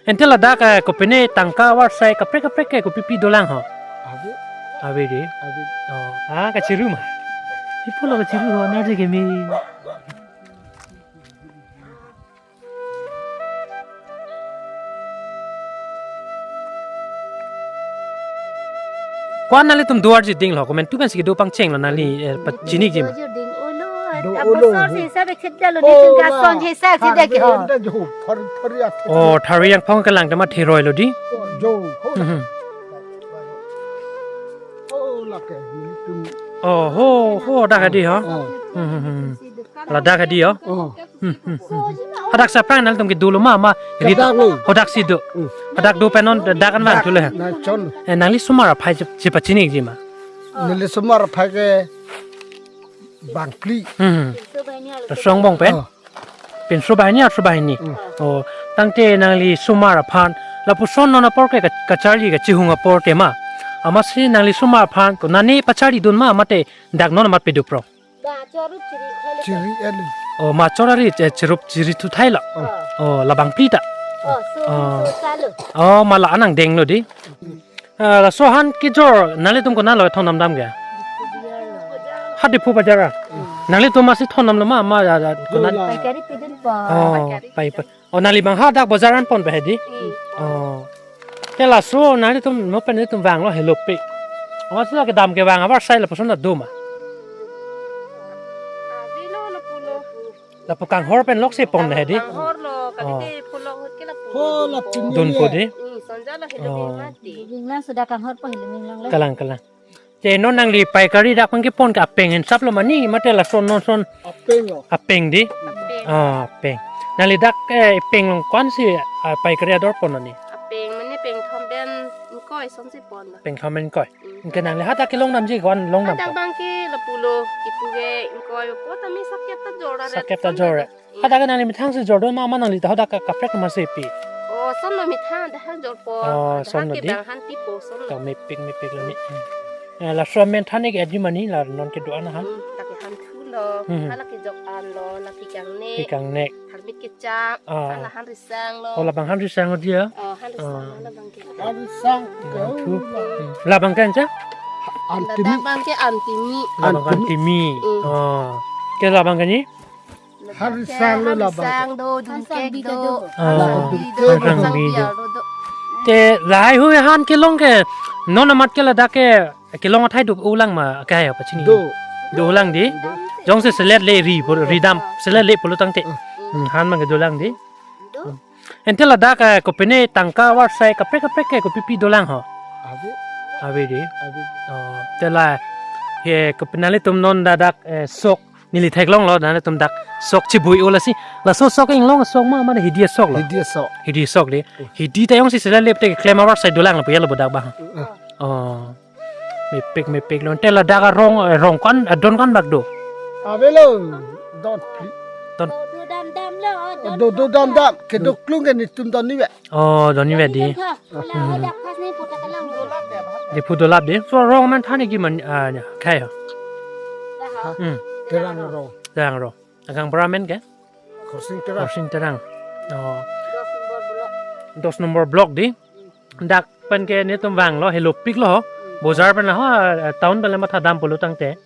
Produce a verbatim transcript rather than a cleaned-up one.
Ante ladak, eh, kopine tangka avarsai kaprek kaprek ke kopipi dolang ho? Ave. Ave de. Ave. Oh, ah, kachiru ma. Ipo lo kachiru ho, na je kemi. Ko-an nanglitum do arji ding lo, komantu pensi kedo pangcheng lo nangli, eh, pachini ji ma. Do arji ding, olo, do abosor olo. Si hisab ek sida lo, oh, nelitum la, gason hisab sida ke ho. Thari anda jo, thari, thari athe. Oh, thari angphong kelang tema theroi lo di. Jo, ho. Hmm, hmm. Oh, lake, nelitum. Oh, ho, ho, dak hadi ho. Oh. Hmm, hmm, hmm. Ladak hadi ho. Oh. Hmm, hmm, hmm. Hadak sapran nanglitum kedo lo ma, ma rit. Hadak lo. Hadak si do. Hmm. Hadak do pen non dak an vang tu le. Nang chon. Eh, nangli somar aphai je, je pachini ji ma. Neli somar aphai ke bangphli. Hmm. Song bong pen? Oh. Pinso banghini, arso banghini. Hmm. Oh, tangte nangli somar aphan lapuson non apor ke ka-, kacharli kachihung apor tema. Amatsi nangli somar aphan konane pacharli dun ma mate dak non amat pedupro. Chiri elu. Oh, ma chor ari, eh, chirup chiri thu thai lo. Oh. Oh, labangphli ta. Oh, so, oh. So, salo. Oh, ma la-an angdeng lo di. Ah, laso han kejor, nanglitum konat lo thondam dam ke? Hadi Diphu bajar a? Hmm. Nanglitum amatsi thondam lo ma, ma, ya, ya, konat? Paikari pidun po. Oh, paikari pai, pai. Oh, nangli bang hadak bajar an pon pehedi? Hmm. Oh. Te laso nanglitum non pen nelitum vang lo helopik. Amatsi la kedam kevang avarsai lapuson ta do ma? Avelo lapulo. Lapu kanghor pen lok si pon hedi? Kanghor lo, kali, oh, te pulo ahut ke lapu. Ho, lapu dun po di? Hmm, sonja lo helo, oh, mati. Binglang sudah kanghor po helo binglang lo. Kalang, kalang. Te non nangli paikari dak pen kepon ke apeng hisab lo mani, mate lason non son. Apeng lo. Apeng di? Apeng. Ah, apeng. Nangli dak, eh, apeng along ko-ansi, ah, paikari ador pon nangli? Apeng mane pengthom pen ingkoi asonsi pon lo. Pengthom pen ingkoi. Hmm. Anke nangli hadak kelong damji ko-an long dam? Hadak ko? Bang ke lapulo, ipu ke ingkoi po tame sakep ta jor, sakep ta jor. Hadak nangli methang si jor do ma, ma nangli ta hadak ka-, kaprek ma si pi? Oh, son lo methang, dak han jor po. Oh, dak son lo ke di? Bang han pi po, son lo. To mepik, mepik lo ni. Hmm. Eh, laso amen than ik edi mani la non kedo-an han? Hmm, dak ke han thu lo, hmm, hala kejok an lo, la phi kangnek. Phi kangnek. Tharmit kechak, ah, hala han risang lo. Oh, labang han risang lo di ya? Oh, han risang, ah, labang ke. Han risang. Han thu. Hmm. Labang ke ancha? Antimi. Labang ke antimi. Labang antimi. Antimi. Hmm. Oh. Ke labang ke ni? Han risang lo labang. Han risang do, dungkek do. Ah, han risang bi do. Han risang bi do. Te lahai hui han kelong ke, non amat ke ladak ke kelong athai do-olang ma, ke hai apa chini? Do. Do-olang di? Do. Jongsi selet le ri, pu-, ri dam, selet le pulo tangte. Hmm. Hmm, han mang ke dolang di. Do. Hmm. Ante ladak, eh, kopine tangka avarsai kaprek kaprek ke kopipi dolang ho? Ave. Ave di? Ave. Oh, te la, he kopine nanglitum non ladak, eh, sok neli theklong lo, nanglitum dak sok chibui-o lasi. Laso sok inglong sok ma, mane hidi sok lo? Hidi sok. Hidi sok di. Hmm. Hidi ta jongsi selet le te keklem avarsai dolang lo pu ya lo bodak bang. Hmm. Oh. Mepik, mepik lo. Te ladak arong, eh, rong ko-an, eh, don ko-an bak do? Avelo. Don. Don. Do, do dam dam lo, oh, don do, do dam dam. Kedo klung ke nelitum don ni ve. Oh, don ni ve di. Don tha. Pula, hmm, oh, dak pas ni puta kalang do. Diphu dolap di. So rong amen than ik ji ma, ah, ya, khai ho. Dah. Ha? Hmm. Terang rong. Terang rong. Agang bra amen ke? Khorsing Terang. Khorsing Terang. Oh. Dos number block. Dos number block di. Dak pen ke nelitum vang lo, helopik lo. Hmm. Bojar pen la ho, eh, town pen la matha dam pulo tangte.